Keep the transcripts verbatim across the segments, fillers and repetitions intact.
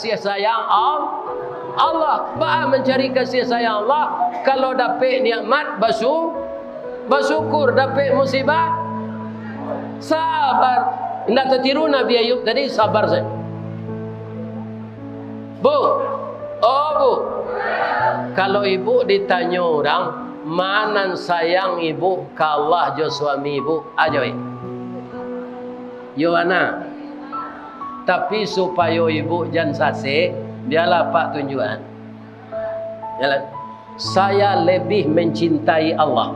kasih sayang Al-, Allah. Baa mancari kasih sayang Allah? Kalau dapek nikmat, basu-, basukur. Dapek musibah, sabar. Indak tatiru Nabi Ayub tadi, sabar sajo. Bu, oh, Bu, kalau ibu ditanyo urang, ma nan sayang ibu ka Allah jo suami ibu? Ajo, eh. Yo, ana. Tapi, supayo ibu jan sasek, bialah Apak tunjuakan. Jalan. Saya lebih mencintai Allah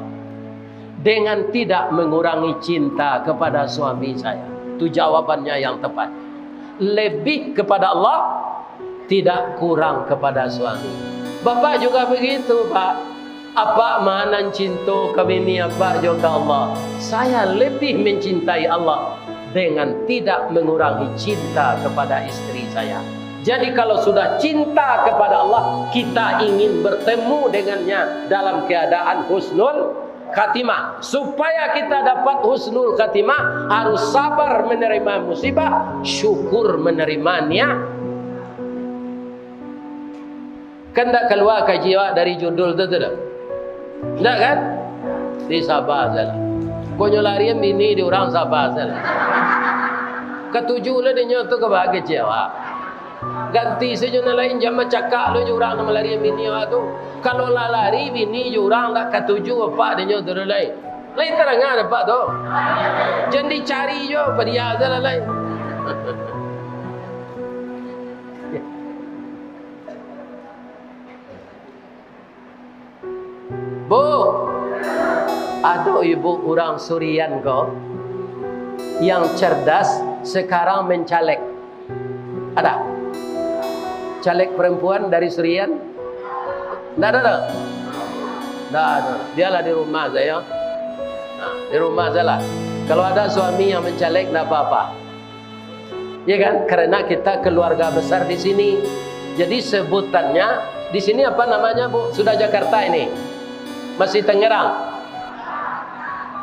dengan tidak mengurangi cinta kepada suami saya. Itu jawabannya yang tepat. Lebih kepada Allah, tidak kurang kepada suami. Bapak juga begitu, Pak. Apak ma nan cinto ka bini Apak jo ka Allah. Saya lebih mencintai Allah dengan tidak mengurangi cinta kepada istri saya. Jadi, kalau sudah cinta kepada Allah, kita ingin bertemu dengannya dalam keadaan husnul khatimah. Supaya kita dapat husnul khatimah, harus sabar menerima musibah, syukur menerima nikmat. Kan ndak kalua kaji awak dari judul tu, tu dah? Ndak kan? Di sabar sajolah. Konyo larian bini di urang, sabar sajolah. Katuju lah dinyo tu ka baa kaji awak. Ganti sajo nan lain, jan bacakak lo jo urang nan malarian bini awak tu. Kalau lah lari bini jo urang, ndak katuju apak dinyo tu lai. Lai tadanga dek apak tu. Jan dicari jo, padia sajolah lai. Bu, ado ibu urang Surian ko, yang cerdas, sekarang mencaleg. Ada? Caleg perempuan dari Surian? Ndak ada, ndak? Ndak ada. Bialah di rumah sajo. Nah, di rumah sajolah. Kalau ada suami yang mencaleg, ndak apa-apa. Ya kan? Karena kita keluarga besar di sini. Jadi sebutannya di sini apa namanya, Bu? Sudah Jakarta ini? Masih Tangerang?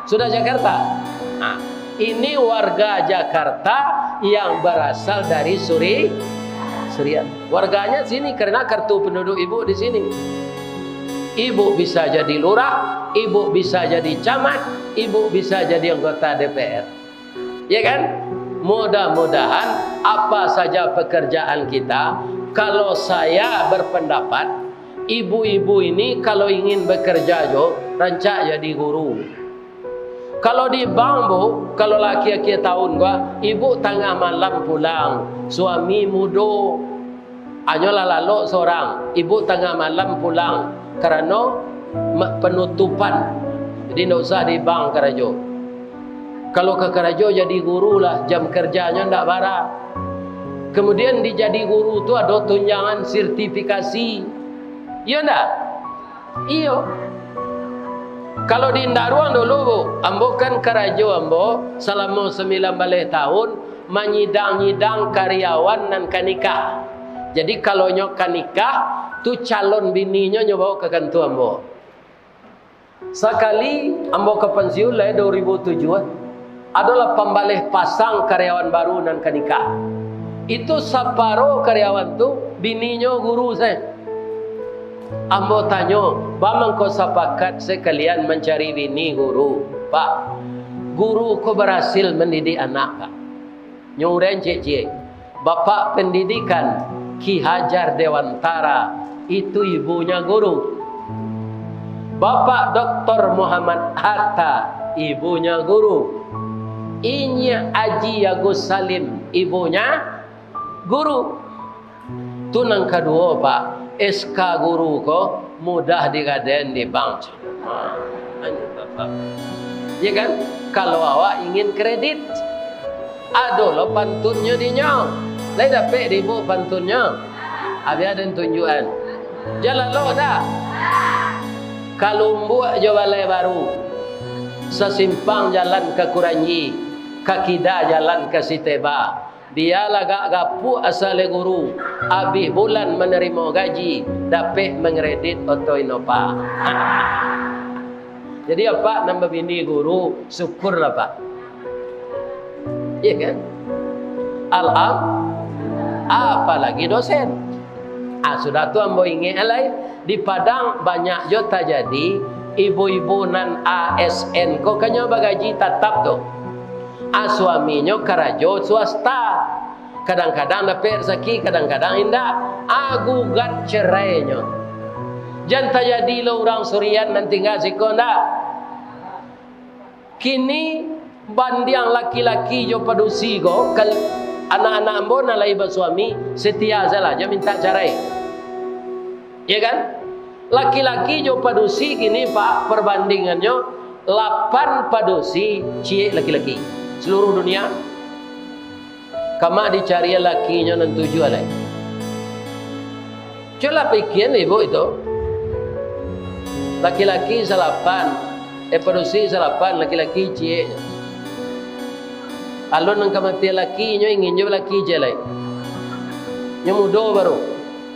Sudah Jakarta? Nah, ini warga Jakarta yang berasal dari Suri-, Surian. Warganya sini karena kartu penduduk ibu di sini. Ibu bisa jadi lurah, ibu bisa jadi camat, ibu bisa jadi anggota D P R. Ya kan? Mudah-mudahan apa saja pekerjaan kita, kalau saya berpendapat, ibu-ibu ini kalau ingin bekerja jo, rancak jadi guru. Kalau di bank, Bu, kalau lah akhia-akhia tahun ko, ibu tangah malam pulang, suami mudo, hanyolah lalok sorang, ibu tangah malam pulang karano ma-, penutupan. Jadi, ndak usah di bank karajo. Kalau ka karajo jadi guru lah, jam kerjanyo ndak bara. Kemudian, di jadi guru tu ado tunjangan sertifikasi. Iyo ndak? Iyo. Kalau di Indaruang dulu, Bu, ambo kan karajo ambo salamo sambilan baleh tahun, manyidang-nyidang karyawan nan ka nikah. Jadi, kalau nyo ka nikah, tu calon bininyo nyo bawa ka kantua ambo. Sakali ambo ka pansiun lah, dua ribu tujuh, ado lapan baleh pasang karyawan baru nan ka nikah. Itu saparo karyawan tu bininyo guru sajo. Ambo tanyo, "Ba mangko sapakat sakalian mancari bini guru, Pak?" Guru ko barasil mandidik anak, Pak. Nyo urang ciek-ciek. Bapak Pendidikan Ki Hajar Dewantara, itu ibunya guru. Bapak Doktor Muhammad Hatta, ibunya guru. Inyiak Haji Agus Salim, ibunya guru. Tu nan kaduo, Pak, S K guru ko mudah digadaian di bank. Ya kan? Kalau awak ingin kredit, ado lo pantunnyo dinyo. Lai dapek di ibu pantunnyo? Abih ado tunjuakan. Jan lalok dah. Ka Lumbuk jo Balai Baru. Sasimpang jalan ka Kuranji, ka kida jalan ka Siteba. Bialah agak gapuak asa lai guru, abih bulan manarimo gaji, dapek mangkredit oto Innova. Jadi, apak nan babini guru, syukurlah, Pak. Iya kan? Alham-, apalagi dosen. Ah, sudah tu ambo ingek lai, di Padang banyak jo tajadi ibu-ibu nan A S N ko kan nyo bagaji tatap tu. Ah, suaminyo karajo swasta. Kadang-kadang dapek rasaki, kadang-kadang indak. Ah, gugat cerainyo. Jan tajadi lo urang surian nan tingga siko ndak. Kini, bandiang laki-laki jo padusi ko, kal-, anak-anak ambo nan lai basuami, setia sajolah, jan mintak carai. Iya kan? Laki-laki jo padusi kini, Pak, perbandingannyo, lapan padusi, ciek laki-laki. Seluruh dunia. Kama dicarian lakinyo nan tujuah lai. Cubolah pikian ibu itu. Laki-laki salapan, eh, padusi salapan, laki-laki cieknyo. Alun nan kamatian lakinyo, ingin jo laki ciek lai. Nyo mudo baru.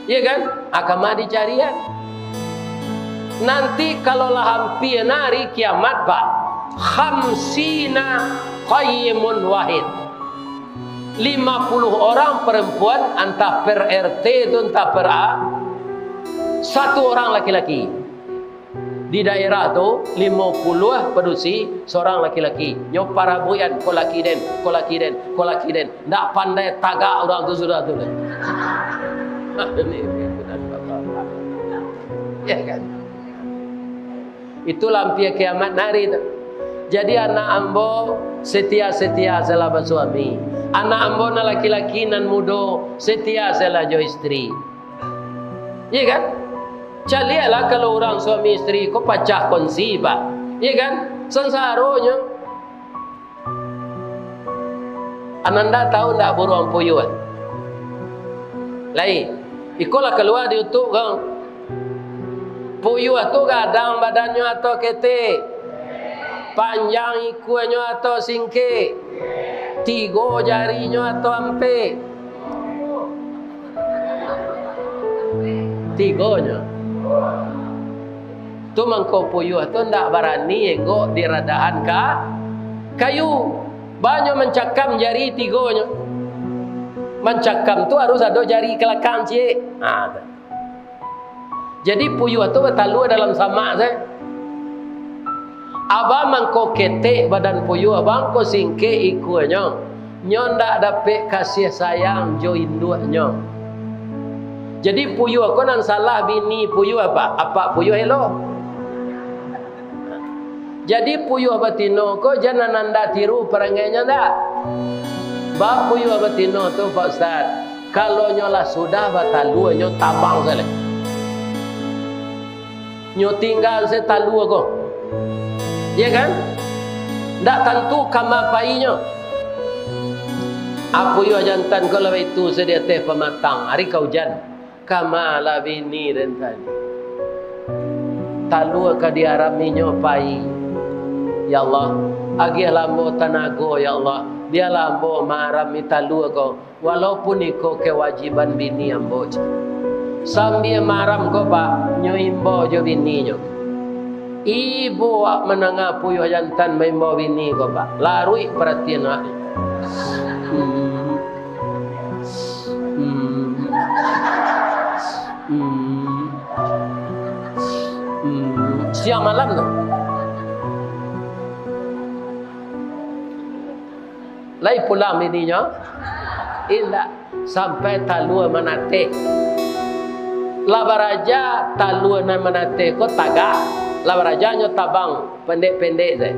Iya kan? Ah, kama dicarian. Nanti kalau lah ampia hari kiamat, Pak, khamsina qayyimun wahid. Lima puluh orang perempuan, antah per R T tu, antah per A, satu orang laki-laki. Di daerah tu, limo puluah padusi, sorang laki-laki. Nyo parabuikan, ko laki den, ko laki den, ko laki den. Ndak pandai tagak urang tu sudah tu lai. Ya kan? Itulah ampia kiamat hari tu. Jadi, anak ambo setia-setia sajolah basuami. Anak ambo nan laki-laki nan mudo setia sajolah jo istri. Iya kan? Caliaklah kalau urang suami istri ko pacah kongsi, Pak. Iya kan? Sansaronyo. Ananda tahu ndak buruang puyuah? Lai, iko lah kalua di utuak ko. Puyuah tu gadang badannyo atau ketek? Panjang ikuanyo atau singkek? Tigo jarinyo atau ampek? Tigonyo. Tu mangko puyuah tu ndak barani enggok di radahan ka-, kayu. Banyo mancakam jari tigonyo. Mancakam tu harus ado jari kalakang ciek. Ha, tu. Jadi, puyuah tu batalua dalam samak se. Aba mangko ketek badan puyuah, aba mangko singkek ikuanyo. Nyo ndak dapek kasih sayang jo induaknyo. Jadi, puyuah ko nan salah bini puyuah, Pak. Apak puyuah elok. Jadi, puyuah batino ko jan ananda tiru parangainyo ndak? Bak puyuah batino tu, Pak Ustaz, kalau nyo lah sudah batalua, nyo tabang sajo. Nyo tingga se talua ko. Iya kan? Ndak tantu kama painyo. A puyuah jantan ko lah baitu se di ateh pamatang, ari ka ujan. Kama lah bini den tadi. Talua ka diarami nyo pai. Ya Allah, agiahlah ambo tanago, ya Allah. Bialah ambo maarami talua ko. Walaupun iko kewajiban bini ambo, cek. Sambia maaram ko, Pak, nyo imbau jo bininyo. Ibo awak mandanga puyuah jantan maimbau bini ko, Pak. Laruik paratian awak. Hmm. Hmm. Hmm. Hmm. Siang malam tu. Lai pulang bininyo? Indak. Sampai talua manateh. Lah baraja talua nan manateh ko tagak. Lah baraja nyo tabang pendek-pendek se.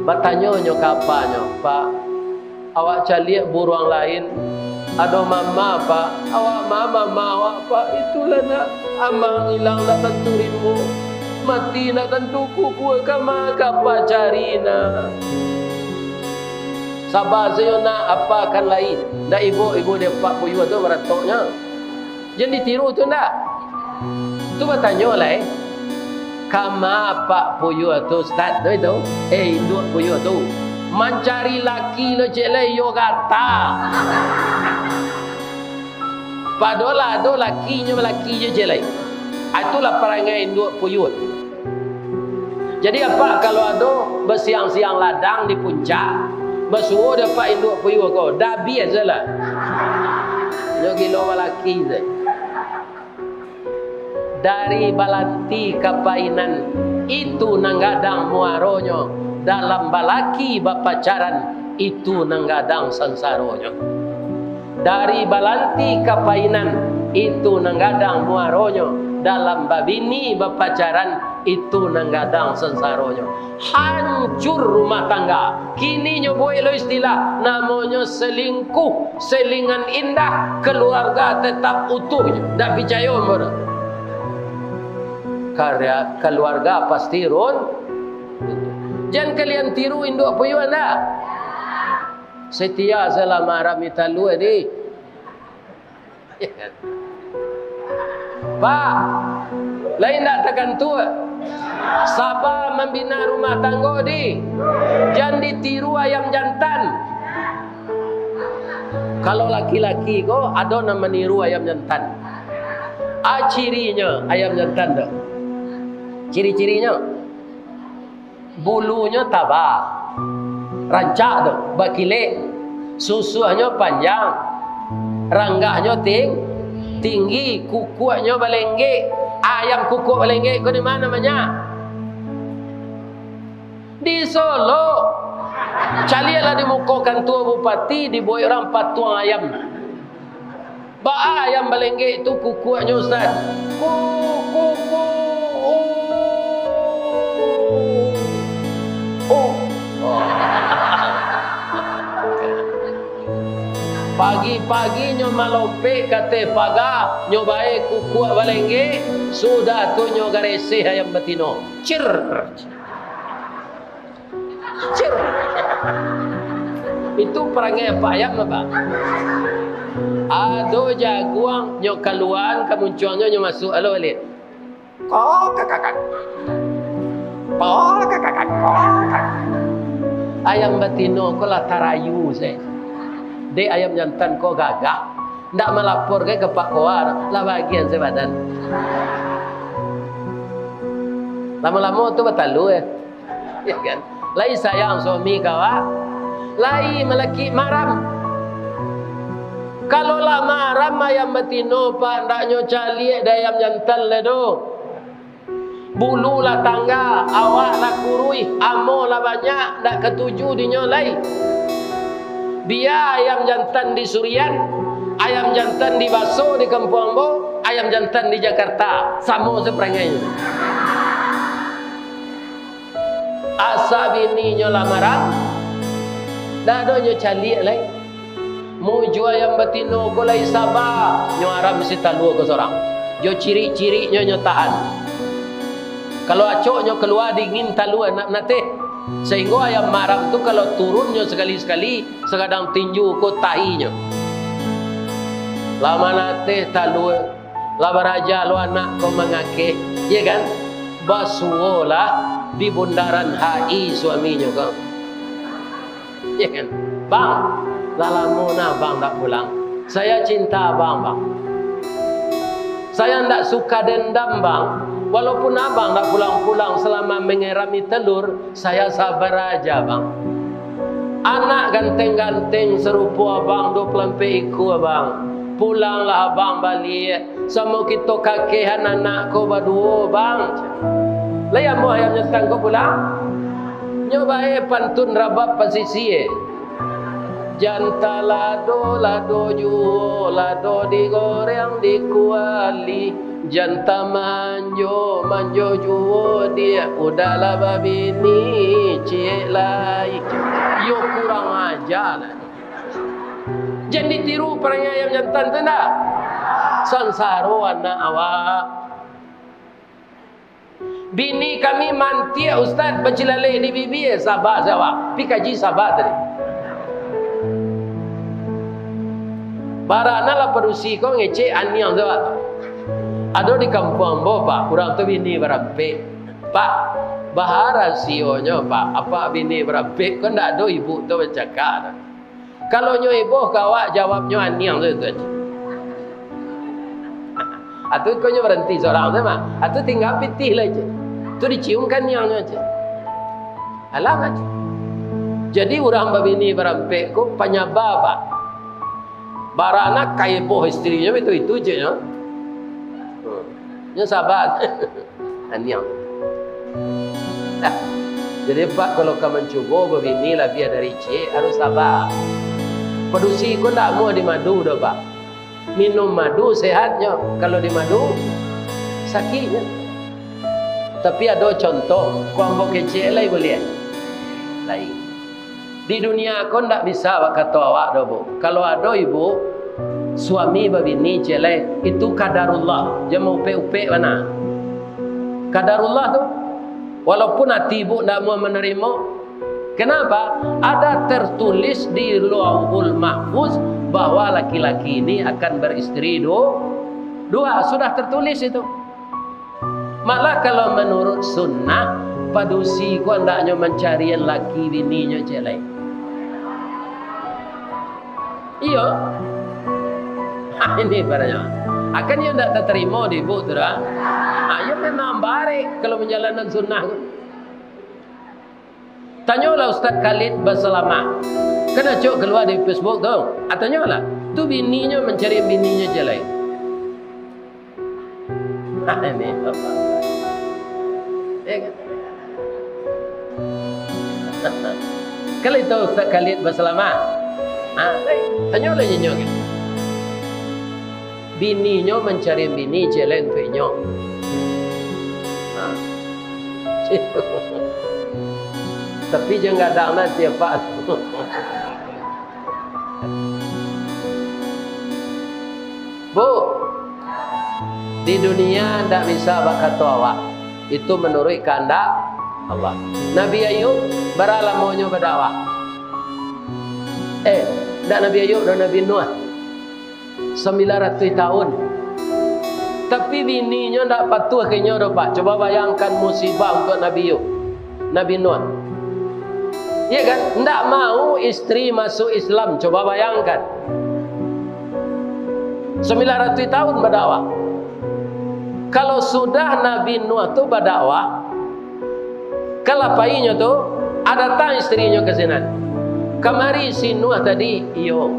Batanyo nyo ka apanyo, "Pak, awak caliak buruang lain. Ado mama, Pak. Awak ma-, mama awak, Pak. Itulah nak, amang ilang ndak tantu rimbo. Mati ndak tantu kubua, kama ka apa cari nak?" Saba sajo nak, apa kan lai. Ndak ibo-ibo di apak puyuah tu baratoknyo. Jan ditiru tu ndak? Tu batanyo lai. Kama apak puyuah tu, Ustaz, tu itu. Eh, induak puyuah tu. Mancari laki lo cek lai, iyo gata. Padolah ado lakinyo, laki je cek lai. Ah, itulah parangai induak puyuah. Jadi, apak kalau ado basiang-siang ladang di puncak, basuo dek apak induak puyuah ko, dabiah sajolah. Gilo balaki se. Dari balanti ka painan, itu nan gadang muaronyo. Dalam balaki bapacaran, itu nan gadang sansaronyo. Dari balanti ka painan, itu nan gadang muaronyo. Dalam babini bapacaran, itu nan gadang sansaronyo. Hancur rumah tangga. Kini nyo buek lo istilah, namonyo selingkuh, selingan indah, keluarga tetap utuh. Ndak picayo ambo tu. Karya keluarga pasti run-, jan kalian tiru induak puyuh anda. Setia selama rami talua di. Pak, lain ndak tagantua. Saba mambina rumah tanggo di. Jan ditiru ayam jantan. Kalau laki-laki ko, ado nan maniru ayam jantan. A cirinyo ayam jantan tu. Ciri-cirinyo. Bulunyo taba, rancak tu, bakilek, susuahnyo panjang, ranggahnyo ting-, tinggi, kukuaknyo balenggek. Ayam kukuak balenggek ko di ma namonyo? Di Solok. Caliaklah di muko kantua bupati, dibuek urang patuang ayam. Baa ayam balenggek tu kukuaknyo, Ustaz? Ku, ku, ku, u, u. Pagi-pagi nyo malompek ka ateh paga, nyo bae kukuak balenggek, sudah tu nyo gareseh ayam batino. Cir. Cir. Itu parangai apak ayam, Pak. Ado jaguang, nyo kaluaan, ka muncuangnyo, nyo masuak, alo baliak. Kok, kak, kak, kak. Kok, kak, kak, kak. Kok, kak. Ayam batino ko lah tarayu se. Dek ayam jantan ko gagah. Ndak malapor ka Pak Koa, lah bagian se badan. Lamo-lamo tu batalua, eh. Ya kan? Lai sayang suami ka awak, lai malakik maram. Kalau lah maram ayam batino, Pak, ndak nyo caliak dek ayam jantan lai doh. Bulu lah tangga, awak lah kuruih, amo lah banyak, ndak katuju dinyo lai. Bia ayam jantan di Surian, ayam jantan di Baso di kampuang ambo, ayam jantan di Jakarta, samo se parangainyo. Asa bininyo lah maram, ndak ado nyo caliak lai. Mujua ayam batino ko lai saba, nyo aram si talua ko sorang. Jo cirik-ciriknyo nyo tahan. Kalau acok nyo kalua dingin talua nak nateh. Sahinggo ayam maram tu kalau turun nyo sakali-sakali, sagadang tinju ko tahinyo. Lah manateh talua, lah baraja lo anak ko mangakeh, iyo kan? Basuolah di bundaran H I suaminyo ko. Ya kan? "Bang, lah lamo nah abang ndak pulang. Saya cinta abang, bang. Saya ndak suka dendam, bang. Walaupun abang ndak pulang-pulang selama mengerami telur, saya sabar aja, bang." "Anak ganteng-ganteng sarupo abang, dua puluah ampek ikua, bang. Pulanglah abang baliak. Samo kito kakehan anak ko baduo, bang." Lai amuah ayam jantan ko pulang? Nyo bae pantun rabab pasisia. Jan talado-lado juo, lado digoreng di kuali. Jan tamanjo-manjo juo, diak, udahlah babini ciek lai. Yo kurang aja lah. Jan ditiru parangai ayam jantan tu ndak? Sansaro anak awak. Bini kami mantiak, Ustaz, bacilalek di bibia, saba se awak. Pi kaji saba tadi. Baranalah padusi ko ngecek aniang se awak tu. Ado di kampuang ambo, Pak, urang tu bini barampek. "Pak, baa rasionyo, Pak? Apak bini barampek ko ndak ado ibu tu bacakak tu?" Kalau nyo eboh ka awak, jawabnyo aniang tu, tu aja. Atu iko nyo baranti sorang tu mah. Atu tingga pitih lah aja. Tu dicium ka aniangnyo aja. Alah aja. Jadi urang babini barampek ko panyaba, Pak. Baranak ka iboh istrinyo, itu-itu je nyo. Hmm. Nyo saba. Aniang. Nah, jadi, Pak, kalau ka mancubo babini labiah dari ciek, harus saba. Padusi ko ndak amuah dimadu doh, Pak. Minum madu sehatnyo, kalau dimadu, sakiknyo. Tapi ado contoh, ko ambo kecek lai buliah. Lai. Di dunia ko ndak bisa bak kato awak doh, Bu. Kalau ado ibu, suami babini ciek lai, itu qadarullah, jan maupek-upek bana. Qadarullah tu, walaupun ati ibu ndak mau manarimo, kenapa? Ada tertulis di Lauhul Mahfuz bahwa laki-laki ini akan beristri du-, dua, sudah tertulis itu. Malah kalau manurut sunnah, padusi ko andaknyo mancarian laki bininyo ciek lai. Iyo. Ha, ini ibaratnyo. Akan iyo ndak tatarimo di ibu tu dah. Ha, iyo memang barek kalau manjalankan sunnah tu. Tanyolah Ustaz Khalid Basalamah. Kan acok kalua di Facebook tu. Ah, tanyolah. Tu bininyo mancari bininyo ciek lai. Ini. Ya kan? Kalau itu Ustaz Khalid Basalamah. Ah, tanyolah inyo kan. Bininyo mancari bini ciek lai untuak inyo. Ha. Tapi jan gadang lah tiap Pak. Bu, di dunia ndak bisa bak kato awak. Itu manuruik kahandak Allah. Nabi Ayub, bara lamonyo badakwah? Eh, ndak Nabi Ayub doh, Nabi Nuh. Sambilan ratuih tahun. Tapi bininyo ndak patuah ka inyo doh, Pak. Coba bayangkan musibah untuak Nabi Ayub, Nabi Nuh. Iya kan? Ndak mau istri masuk Islam. Coba bayangkan. Sambilan ratuih tahun badakwah. Kalau sudah Nabi Nuh tu badakwah, ka lapainyo tu, ah, datang istrinyo ka sinan. Kamari si Nuh tadi, iyo.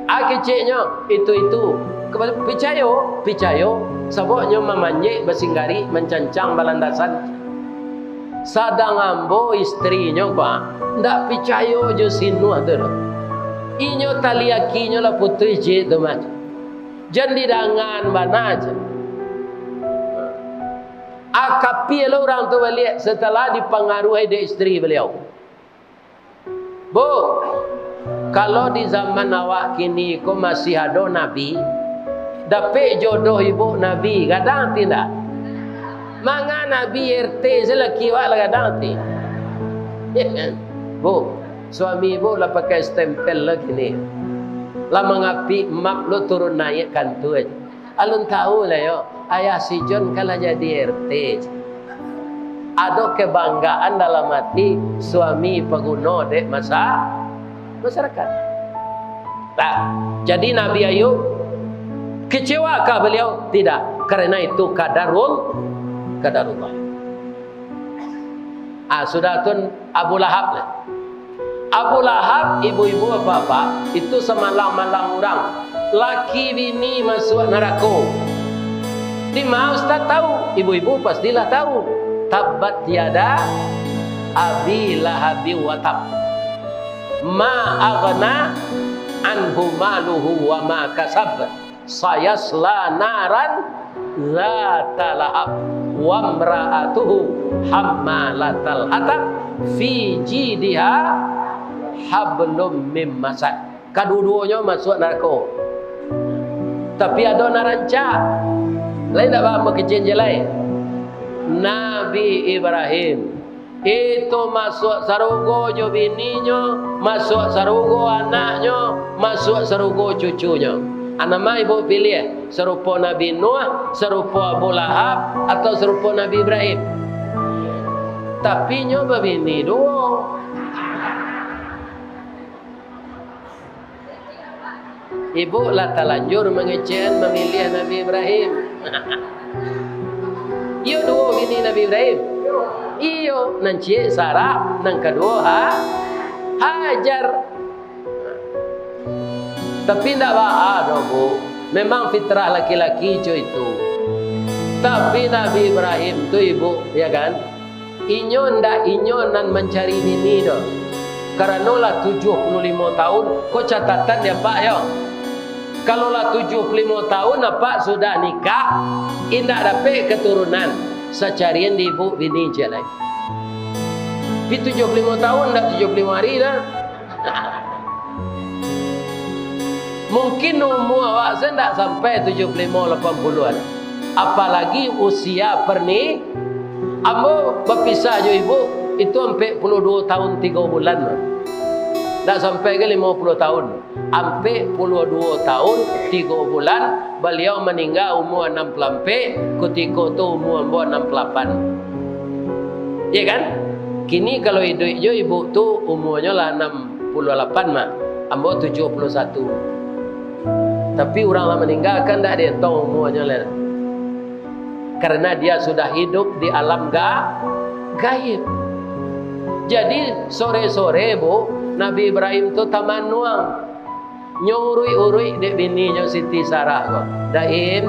Ah, keceknyo, itu-itu. Picayo, picayo, sababnyo mamanjek, basinggarik, mancancang, balandasan. Sadang ambo, istrinyo ko, ah, ndak picayo jo si Nuh tu doh. Inyo tali akinyo lah putuih ciek tu mah. Jan didangaan bana je. Ah, kapia lo urang tu baliak setelah dipangaruhi dek istri baliau. Bu, kalau di zaman awak kini ko masih ado nabi, dapek jodoh ibu nabi, gadang ati ndak? Manga nabi R T se laki awak lah gadang ati. Bu, suami ibu lah pakai stempel lo kini. Lah mangapik map lo turun naiak kantua. Alun tahu lah yo, ayah si Jon kan lah jadi R T. Ado kebanggaan dalam ati, suami paguno dek masa-, masyarakat. Nah, jadi Nabi Ayub, kecewakah beliau? Tidak, karena itu qadarul-, qadarullah. Ah, sudah tu Abu Lahab lah. Abu Lahab, ibu-ibu, bapak-bapak, itu samalang-malang urang. Laki bini masuak narako. Di ma ustaz tahu, ibu-ibu pastilah tahu. Tabbat yada Abi Lahabi wa tab. Ma aghna anhu maluhu wa ma kasab. Sayasla naran zata lahab, wamra'atuhu hammalatal hatab, fi jidiha hablum mim masad. Kaduo-duonyo masuak narako. Tapi ado nan rancak. Lain dak, Bang, bakecek je lai. Nabi Ibrahim. Itu masuak sarugo jo bininyo, masuak sarugo anaknyo, masuak sarugo cucunyo. A nan ma ibu piliah, sarupo Nabi Nuh, sarupo Abu Lahab, atau sarupo Nabi Ibrahim? Tapi nyo babini duo. Ibu lah talanjur mangecekan mamiliah Nabi Ibrahim. Iyo duo bini Nabi Ibrahim? Iyo, nan ciek Sarah, nan kaduo Ha-, Hajar. Tapi ndak baa doh, Bu. Memang fitrah laki-laki co itu. Tapi Nabi Ibrahim tu, Ibu, ya kan? Inyo ndak inyo nan mancari bini doh. Karano lah tujuah puluah limo tahun, ko catatan di apak yo. Kalau lah tujuah puluah limo tahun apak sudah nikah, indak dapek keturunan, sacarian di ibu bini ciek lai. Pi tujuah puluah limo tahun, ndak tujuah puluah limo hari dah. Mungkin umua awak se ndak sampai tujuah puluah limo, lapan puluah an. Apalagi usia perni-, ambo bapisah jo ibu, itu ampek puluah duo tahun tigo bulan. Ndak sampai ka limo puluah tahun. Ampek puluah duo tahun tigo bulan, baliau maningga umua anam puluah ampek, kutiko tu umua ambo anam puluah lapan. Iya kan? Kini kalau iduik jo ibu tu, umuanyo lah anam puluah lapan mah, ambo tujuah puluah satu. Tapi urang lah maningga kan ndak dietong umuanyo lai. Karena dia sudah hidup di alam ga-, gaib. Jadi, sore-sore, Bu, Nabi Ibrahim tu tamanuang. Nyo uruik-uruik dek bininyo Siti Sarah ko. "Daim,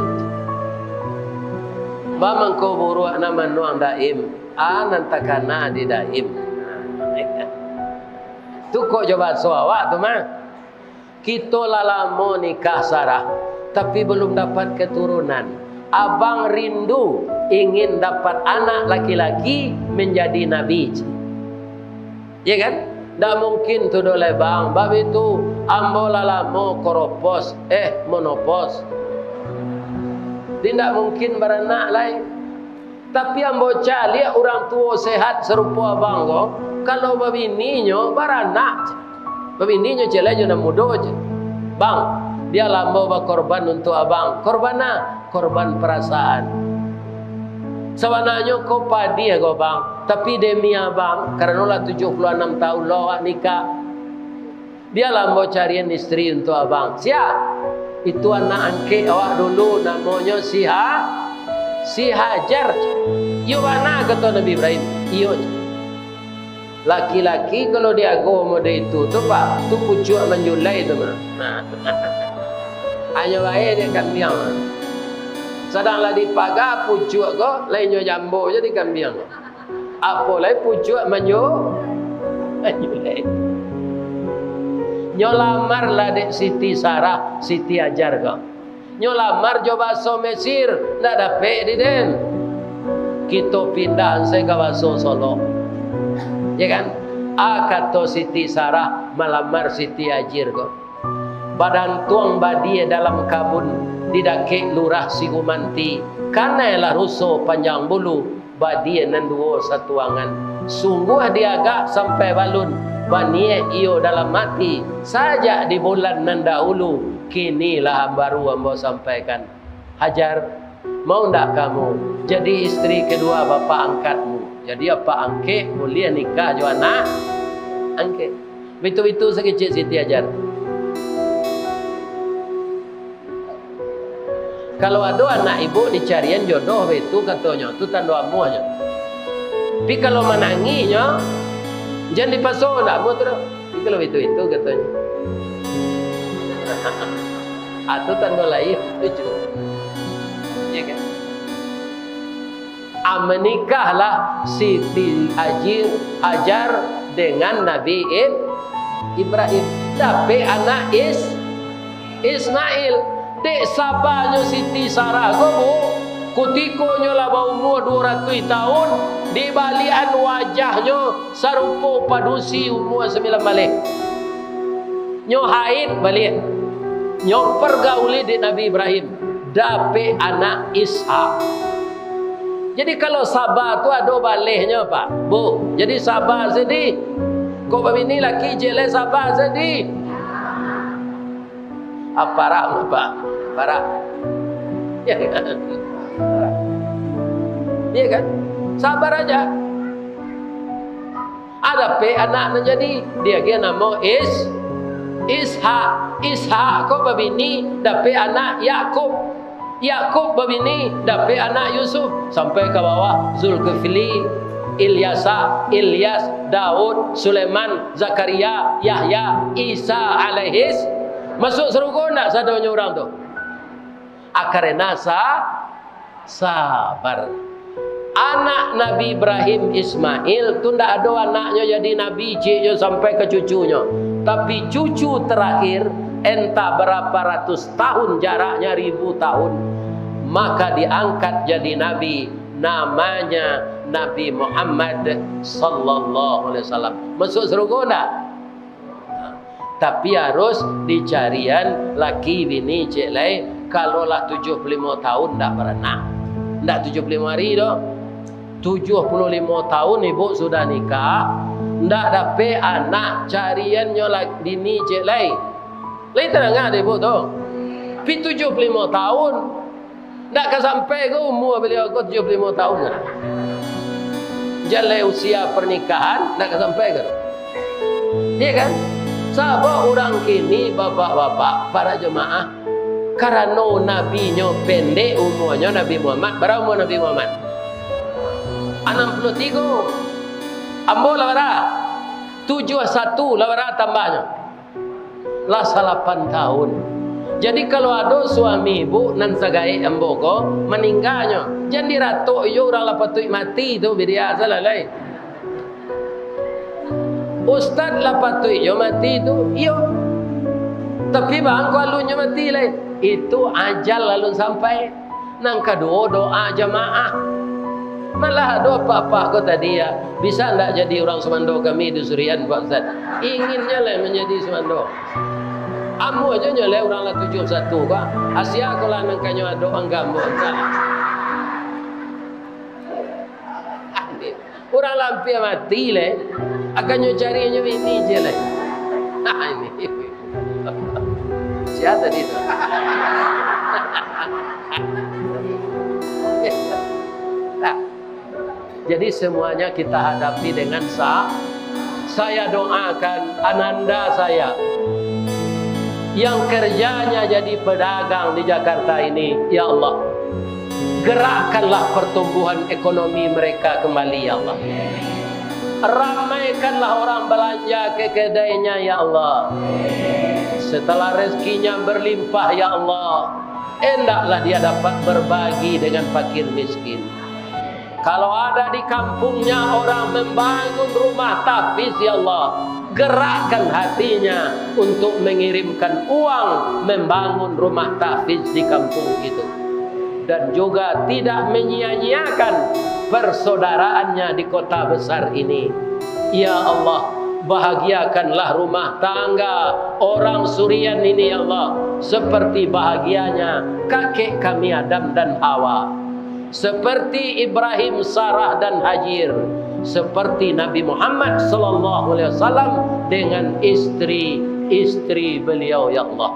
ba mangko buruak nan manuang Daim, a nan takana di Daim." Tu kok jo baso awak tu mah. "Kito lah lamo nikah, Sarah, tapi balum dapat keturunan. Abang rindu ingin dapat anak laki-laki manjadi nabi." Iya kan? "Ndak mungkin tu doh lai, Bang. Bak itu, ambo lah lamo koropos, eh, monopos. Jadi ndak mungkin baranak lai. Tapi ambo caliak urang tuo sehat sarupo abang ko, kalau babininyo baranak." Babininyo ciek lai jo nan mudo ciek. "Bang, bialah ambo bakorban untuak abang." "Korban a?" "Korban parasaan. Sabananyo ko padiah ko, Bang, tapi demi abang, karano lah tujuah puluah anam tahun lo awak nikah, bialah ambo carian istri untuak abang." "Siap. Itu anak angkek awak dulu, namonyo si Ha-, si Hajar." "Iyo bana," kato Nabi Ibrahim. "Iyo." Laki-laki kalau di agomo model itu tu, Pak, tu pucuak manjulai tu mah. Nah. Hanyo bae dek kambiang mah. Sadang lah dipaga pucuak ko, lai nyo jambo jo di kambiang. Apo lai pucuak manju-, manjulai. Nyo lamar lah dek Siti Sarah, Siti Hajar ko. Nyo lamar jo baso Mesir, ndak dapek di den. Kito pindah se ka baso Solok. Ya kan? A kato Siti Sarah malamar Siti Hajar ko. Badantuang badia dalam kabun, di dakek lurah Sigumanti, kanai lah ruso panjang bulu, badia nan duo satuangan. Sungguah diagak sampai balun, baniaik iyo dalam ati, sajak di bulan nan dahulu, kini lah baru ambo sampaikan. Hajar, mau ndak kamu jadi istri kedua bapak angkatmu? Jadi apak angkek buliah nikah jo anak angkek. Bitu-bitu sakecek Siti Hajar. Kalau ado anak ibu dicarian jodoh baitu katonyo, tu tando amuahnyo. Tapi kalau manangihnyo, jan dipaso, ndak amuah tu doh. Tapi kalau baitu-baitu katonyo. Ah, tu tando lain. Lucu. Iya kan? Ah, menikahlah Siti Hajir-, Hajar dengan Nabi Ib-, Ibrahim. Dapek anak Is-, Ismail. Dek sabanyo Siti Sarah ko, Bu, kutiko nyo lah baumua duo ratuih tahun, dibaliakan wajahnyo sarupo padusi umua sambilan baleh. Nyo haid baliak. Nyo pergauli dek Nabi Ibrahim. Dapek anak Ishak. Jadi, kalau saba tu ado balehnyo, Pak, Bu. Jadi, saba se di. Kok babini laki ciek lai, saba se di. Ah, parak, Pak. Parak. Ya kan? Iya kan? Sabar aja. Ah, dapek anak nan jadi, diagiah namo Is-, Ishak. Ishak ko babini, dapek anak Yakub. Yakub babini, dapek anak Yusuf. Sampai ka bawah, Zulkifli, Ilyasa, Ilyas, Daud, Sulaiman, Zakaria, Yahya, Isa alaihis. Masuak sarugo ndak sadonyo urang tu? Ah, karena sa-, sabar. Anak Nabi Ibrahim, Ismail, tu ndak ado anaknyo jadi nabi, ciknyo sampai ka cucunyo. Tapi cucu terakhir, entah berapa ratus tahun jaraknya, ribu tahun, maka diangkat jadi nabi, namanya Nabi Muhammad sallallahu alaihi wasallam. Masuak sarugo ndak? Tapi harus dicarian laki bini, cek lai. Kalau lah tujuah puluah limo tahun ndak baranak. Ndak tujuah puluah limo hari doh. Tujuah puluah limo tahun ibu sudah nikah, ndak dapek anak, cariannyo la-, bini, cek lai. Lai tadanga dek ibu tu. Pi tujuah puluah limo tahun, ndak ka sampai ko umua baliau ko tujuah puluah limo tahun kan. Jan lai usia pernikahan, ndak ka sampai ko. Iya kan? Sabab urang kini, bapak-bapak, para jemaah, karano nabinyo pendek umuanyo, Nabi Muhammad, bara umua Nabi Muhammad? Anam puluah tigo. Ambo lah bara? Tujuah satu lah bara tambahnyo. Lah salapan tahun. Jadi, kalau ado suami ibu nan sagaek ambo ko, maningganyo, jan diratok iyo, urang lah patuik mati tu, bidia salah lai. Ustaz lah patuik iyo mati tu, iyo. Tapi bangko alunnyo mati lai. Itu ajal alun sampai. Nan kaduo, doa jamaah. Malah ado apak-apak ko tadi, ya, bisa ndak jadi urang sumando kami di Surian, Pak Ustaz? Inginnyo lai manjadi sumando. Ambo ajo nyo lai urang lah tujuah satu ko. Asia ko lah nan kanyo ado anggambo. Urang lah ampia mati lai, akanyo carinyo bini je lai. Ini. Sia tadi tu? Nah, jadi semuanya kita hadapi dengan sa-, saya doakan ananda saya yang kerjanya jadi pedagang di Jakarta ini, ya Allah, gerakkanlah pertumbuhan ekonomi mereka kembali, ya Allah. Ramaikanlah orang belanja ke kedainya, ya Allah. Setelah rezekinya berlimpah, ya Allah, hendaklah dia dapat berbagi dengan fakir miskin. Kalau ada di kampungnya orang membangun rumah tahfiz, ya Allah, gerakkan hatinya untuk mengirimkan uang membangun rumah tahfiz di kampung itu. Dan juga tidak menyia-nyiakan persaudaraannya di kota besar ini. Ya Allah, bahagiakanlah rumah tangga orang Surian ini, ya Allah, seperti bahagianya kakek kami Adam dan Hawa, seperti Ibrahim, Sarah, dan Hajar, seperti Nabi Muhammad sallallahu alaihi wasallam dengan istri-istri beliau, ya Allah.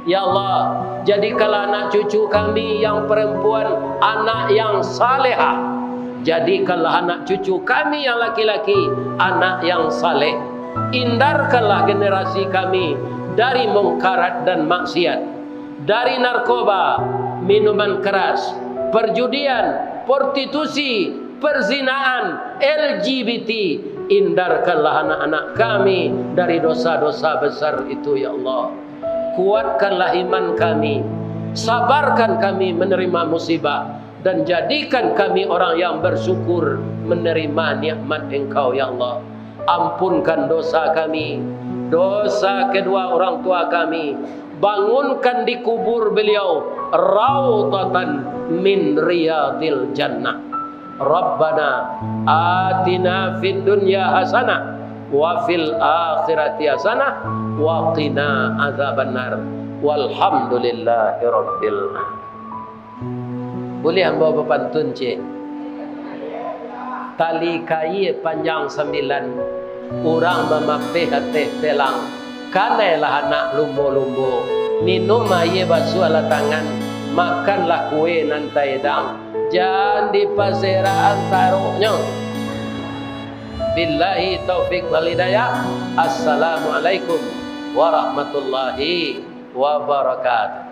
Ya Allah, jadikanlah anak cucu kami yang perempuan anak yang salehah. Jadikanlah anak cucu kami yang laki-laki anak yang saleh. Hindarkanlah generasi kami dari mungkarat dan maksiat, dari narkoba, minuman keras, perjudian, prostitusi, perzinaan, L G B T. Hindarkanlah anak-anak kami dari dosa-dosa besar itu, ya Allah. Kuatkanlah iman kami, sabarkan kami menerima musibah, dan jadikan kami orang yang bersyukur menerima nikmat Engkau, ya Allah. Ampunkan dosa kami, dosa kedua orang tua kami. Bangunkan di kubur beliau raudhatan min riyadil jannah. Rabbana atina fid dunya hasanah wa fil akhirati hasanah wa qina adzabannar. Walhamdulillahirabbil alamin. Buliah ambo bapantun, cek? Tali kaia panjang sambilan, urang mamapeh ateh pelang. Kanailah anak lumbo-lumbo, minum aia basuahlah tangan, makanlah kue nan taedang, jan dipaserakan taruknyo. Billahi taufik wal hidayah. Assalamualaikum warahmatullahi wabarakatuh.